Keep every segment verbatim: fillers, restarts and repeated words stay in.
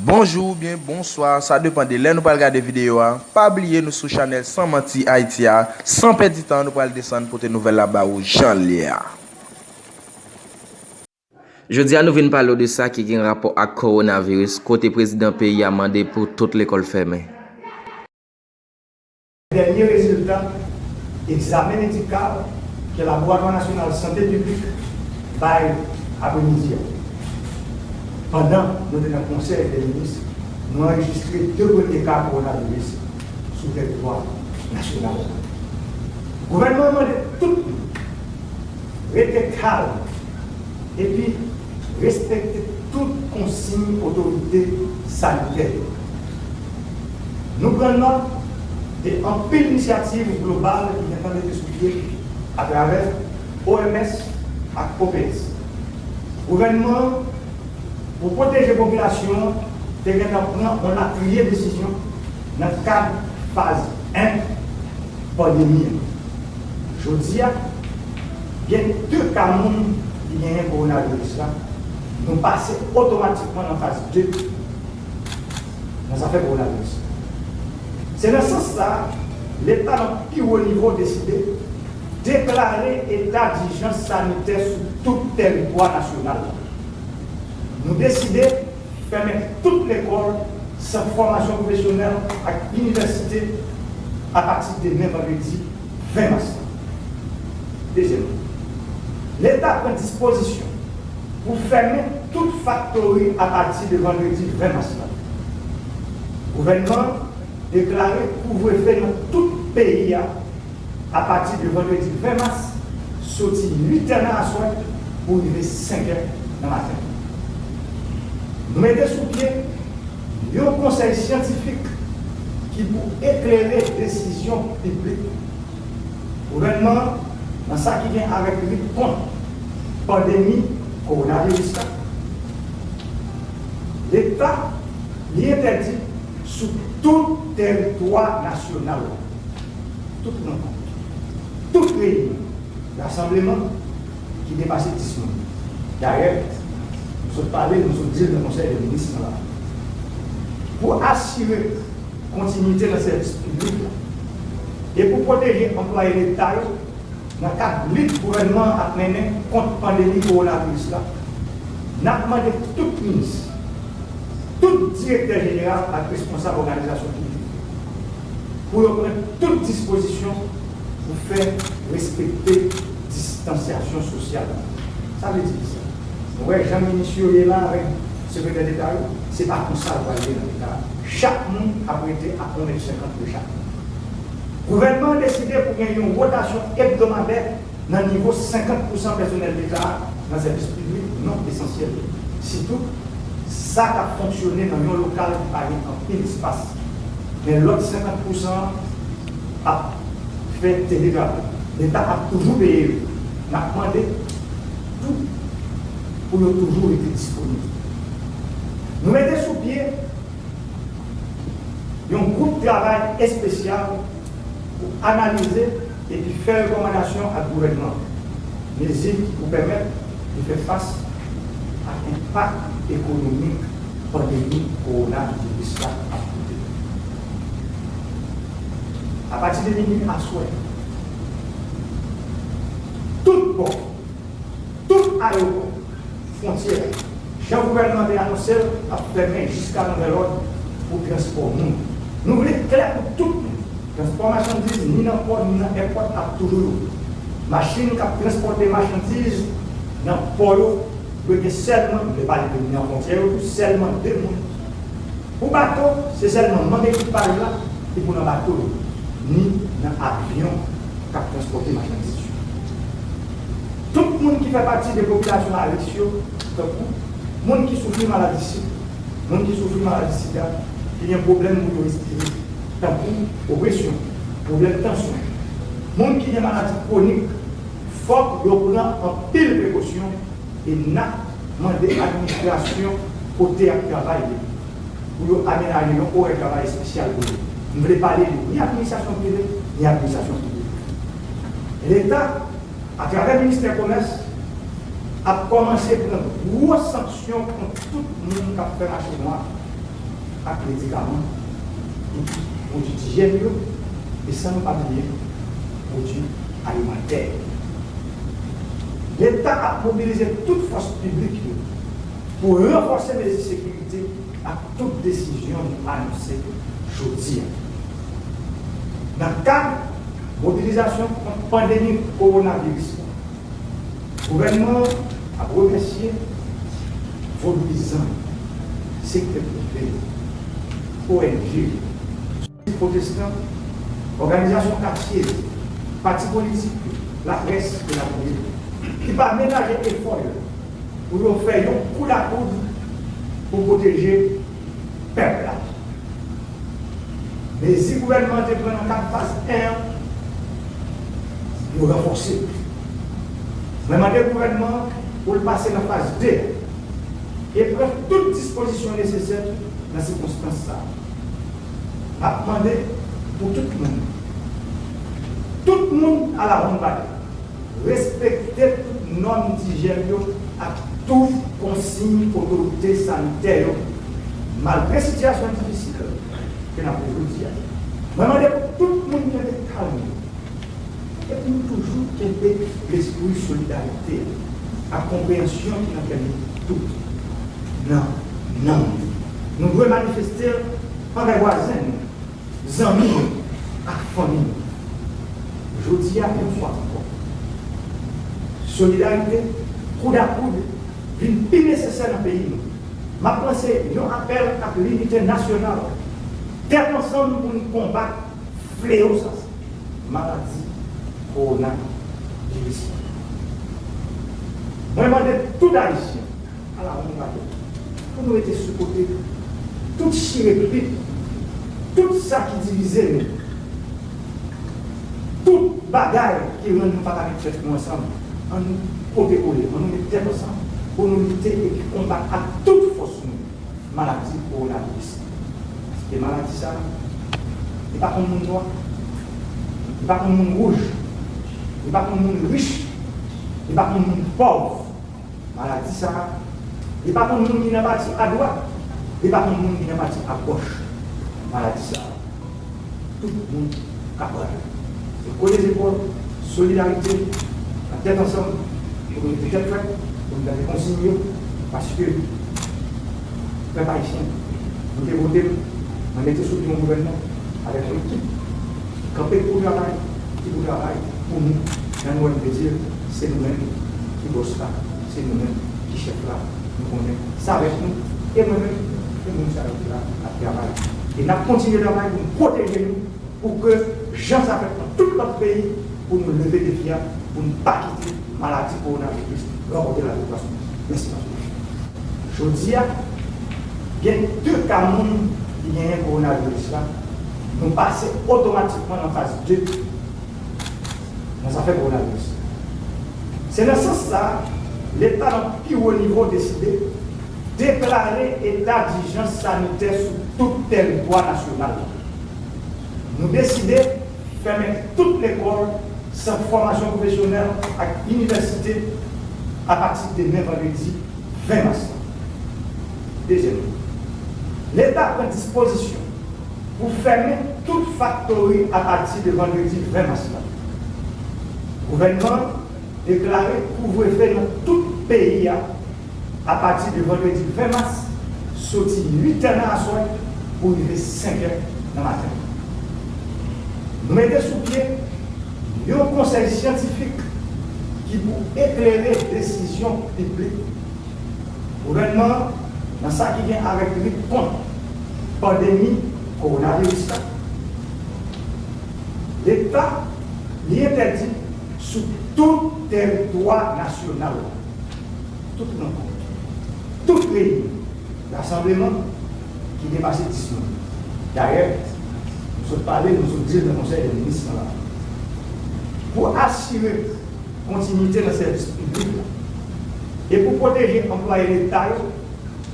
Bonjou oubyen bonswa, sa depann de lè nou pral gade videyo a. Pa bliye nou sou chanèl San Manti Ayiti a. San pèdi tan, nou pral desann pote nouvèl la ba ou jan l ye a. Jodi a nou vin pale w de sa ki gen rapò ak kowonaviris, kote prezidan peyi a mande pou tout lekòl fèmen. Dènye rezilta egzamen medikal ke Laboratwa Nasyonal Sante Piblik bay apremidi a. Pandan nou te nan konsèy dè minis, nou anrejistre de premye ka kowonaviris sou tèritwa nasyonal la. Gouvènman an mande tout moun rete kalm epi respekte tout konsiy otorite sanitè yo. Nou pran nòt de anpil inisyativ global ki gentan mete sou pye atravè O M S ak O P S. Gouvènman an, pou pwoteje popilasyon an, te gentan pran yon latriye desizyon nan kad faz en pandemi an. Jodi a, gen de ka moun ki genyen kowonaviris la, nou pase otomatikman nan faz de nan zafè kowonaviris. Se nan sans sa a, Leta nan pi wo nivo deside deklare eta dijans sanitè sou tout tèritwa nasyonal la. Nou deside fèmen tout lekòl, sant fòmasyon pwofesyonèl ak inivèsite apati demen vandredi ven mas la. Dezyèmman, Leta pran dispozisyon pou fèmen tout faktori apati de vandredi ven mas la. Gouvènman an deklare kouvrefe nan tout peyi a apati de vandredi ven mas, soti uit è nan aswè pou rive senk è nan maten. Nou mete sou pye yon konsèy syantifik ki pou eklere desizyon piblik gouvènman an nan sa ki gen avèk lit kont pandemi kowonaviris la. Leta li entèdi sou tout tèritwa nasyonal la. Tout rankont, tout reyinyon, rasanbleman ki depase dis moun. Dayè, nou sot pale, nou sot di l nan konsèy dè minis lan la. Pou asire kontinite nan sèvis piblik la e pou pwoteje anplwaye Leta yo nan kad lit gouvènman an ap mennen kont pandemi kowonaviris la, n ap mande tout minis, tout direktè jeneral ak responsab òganizasyon piblik pou yo pran tout dispozisyon pou fè respekte distansyasyon sosyal la. Sa vle di kisa? Nou wè jan minis yo ye la avèk sekretè deta yo, se pa konsa l pral ye nan leta a. Chak moun ap rete ak yon mèt senkant de chak moun. Gouvènman an deside pou gen yon wotasyon ebdomadè nan nivo senkant pousan pèsonèl leta a nan sèvis piblik non esansyèl yo, sitou sa k ap fonksyone nan yon lokal ki pa gen anpil espas. Men lòt senkant pousan an ap fè teletravay. Leta ap toujou peye yo. N ap mande tou pou yo toujou rete disponib. Nou mete sou pye yon gwoup travay espesyal pou analize epi fè rekòmandasyon ak gouvènman an, mezi ki pou pèmèt li fè fas ak enpak ekonomik pandemi kowonaviris la ap pote. Apati de minui aswè, tout pò, tout ayewopò, fwontyè, jan gouvènman an te anonse l, ap fèmen jiska nouvèl òd pou transpò moun. Nou vle klè pou tout moun, transpò machandiz ni nan pò ni nan èpòt ap toujou louvri. Machin k ap transpòte machandiz nan pò yo dwe gen sèlman, nou vle pale de moun nan fwontyè yo tou, sèlman de moun. Pou bato, se sèlman manm ekipaj la ki pou nan bato yo, ni nan avyon k ap transpòte machandiz yo. Tout moun ki fè pati de popilasyon a risk yo, tankou moun ki soufri maladi sik, moun ki soufri maladi sida, ki gen pwoblèm pou yo respire, tankou opresyon, pwoblèm tansyon, moun ki gen maladi kwonik, fòk yo pran anpil prekosyon e n ap mande administrasyon kote y ap travay yo pou yo amenaje yon orè travay espesyal pou yo. M vle pale de ni administrasyon prive, ni administrasyon piblik. Leta, atravè Ministè Komès, ap kòmanse pran gwo sanksyon kont tout moun k ap fè mache nwa ak medikaman, pwodui ijyèn yo, e san nou pa bliye pwodui alimantè yo. Leta ap mobilize tout fòs piblik yo pou ranfòse mezi sekirite ak tout desizyon nou anonse jodi a. Nan kad mobilizasyon kont pandemi kowonaviris la, gouvènman an ap remèsye vodouyizan yo, sektè prive yo, O N G yo, pwotestan, òganizasyon katye yo, pati politik yo, laprès elatriye, ki pa menaje efò yo pou yo fè yon koud a koud pou pwoteje pèp la. Mezi gouvènman an te pran nan kad faz en an, yo ranfòse. Mwen mande gouvènman an pou l pase nan faz de a e pran tout dispozisyon nesesè nan sikonstans sa a. M ap mande pou tout moun, tout moun alawonnbadè, respekte tout nòm dijyèn yo ak tout konsiy otorite sanitè yo, malgre sitiyasyon difisil ke n ap viv jodi a. Mwen mande pou tout moun kenbe kalm yo, e pou nou toujou kenbe lespri solidarite ak konpreyansyon ki nan kè nou tout, nan nanm nou. Nou dwe manifeste anvè vwazen nou, zanmi nou ak fanmi nou. Jodi a, yon fwa ankò, solidarite, koud a koud, vin pi nesesè nan peyi nou. M ap lanse yon apèl ak linite nasyonal, tèt ansanm pou n konbat fleyo sa, maladi kowonaviris la. Mwen mande tout Ayisyen, alawonnbadè, pou nou rete sou kote tout chire pit, tout sa ki divize nou, tout bagay ki rann nou pa ka met tèt nou ansanm. Ann nou pote kole, ann nou met tèt ansanm pou nou lite epi konbat ak tout fòs nou maladi kowonaviris. Paske maladi sa, li pa konn moun nwa, li pa konn moun wouj, li pa konn moun rich, li pa konn moun pòv. Maladi sa, li pa konn moun ki nan pati adwat, li pa konn moun ki nan pati agòch. Maladi sa, tout moun ka pran l. Se kole zepòl, solidarite, nan tèt ansanm, pou nou mete tèt frèt, pou nou gade konsiy yo, paske pèp ayisyen, nou te vote l, mwen mete sou pye yon gouvènman avèk yon ekip ki kanpe pou travay, ki pou travay pou nou. Jan nou wè m te di l, se nou menm ki bòs la, se nou menm ki chèf la. Nou konnen sa avèk nou, e mwen menm, e moun sa yo ki la ap travay. E n ap kontinye travay pou n pwoteje nou, pou ke jan sa fèt nan tout lòt peyi, pou nou leve defi a, pou n pa kite maladi kowonaviris ranpòte lavi plas nou. Mèsi, pastè. Jodi a, gen de ka moun ki genyen kowonaviris la, nou pase otomatikman nan faz de nan zafè kowonaviris. Se nan sans sa a, Leta nan pi wo nivo deside deklare eta dijans sanitè sou tout tèritwa nasyonal la. Nou deside fèmen tout lekòl, sant fòmasyon pwofesyonèl ak inivèsite apati demen vandredi ven mas la. Dezyèm, Leta pran dispozisyon pou fèmen tout faktori apati de vandredi ven mas la. Gouvènman an deklare kouvrefe nan tout peyi a apati de vandredi ven mas, soti uit è nan aswè pou rive senk è nan maten. Nou mete sou pye yon konsèy syantifik ki pou eklere desizyon piblik. Gouvènman an, nan sa ki gen avèk lit kont pandemi kowonaviris la, Leta, li entèdi sou tout tèritwa nasyonal la, tout rankont, tout reyinyon, rasanbleman ki depase dis moun. Dayè, nou sot pale, nou sot di l nan Konsèy dè Minis lan la. Pou asire kontinite nan sèvis piblik la, e pou pwoteje anplwaye Leta yo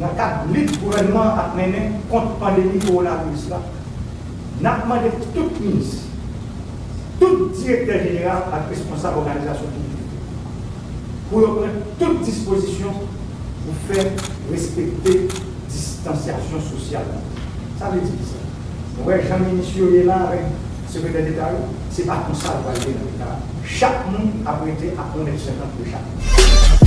nan kad lit gouvènman an ap mennen kont pandemi kowonaviris la, n ap mande tout minis, tout direktè jeneral ak responsab òganizasyon piblik yo pou yo pran tout dispozisyon pou fè respekte distansyasyon sosyal la. Sa vle di kisa? Nou wè jan minis yo ye la avèk sekretè deta yo, se pa konsa l pral ye nan leta. Chak moun ap rete ak yon mèt senkant pou chak moun.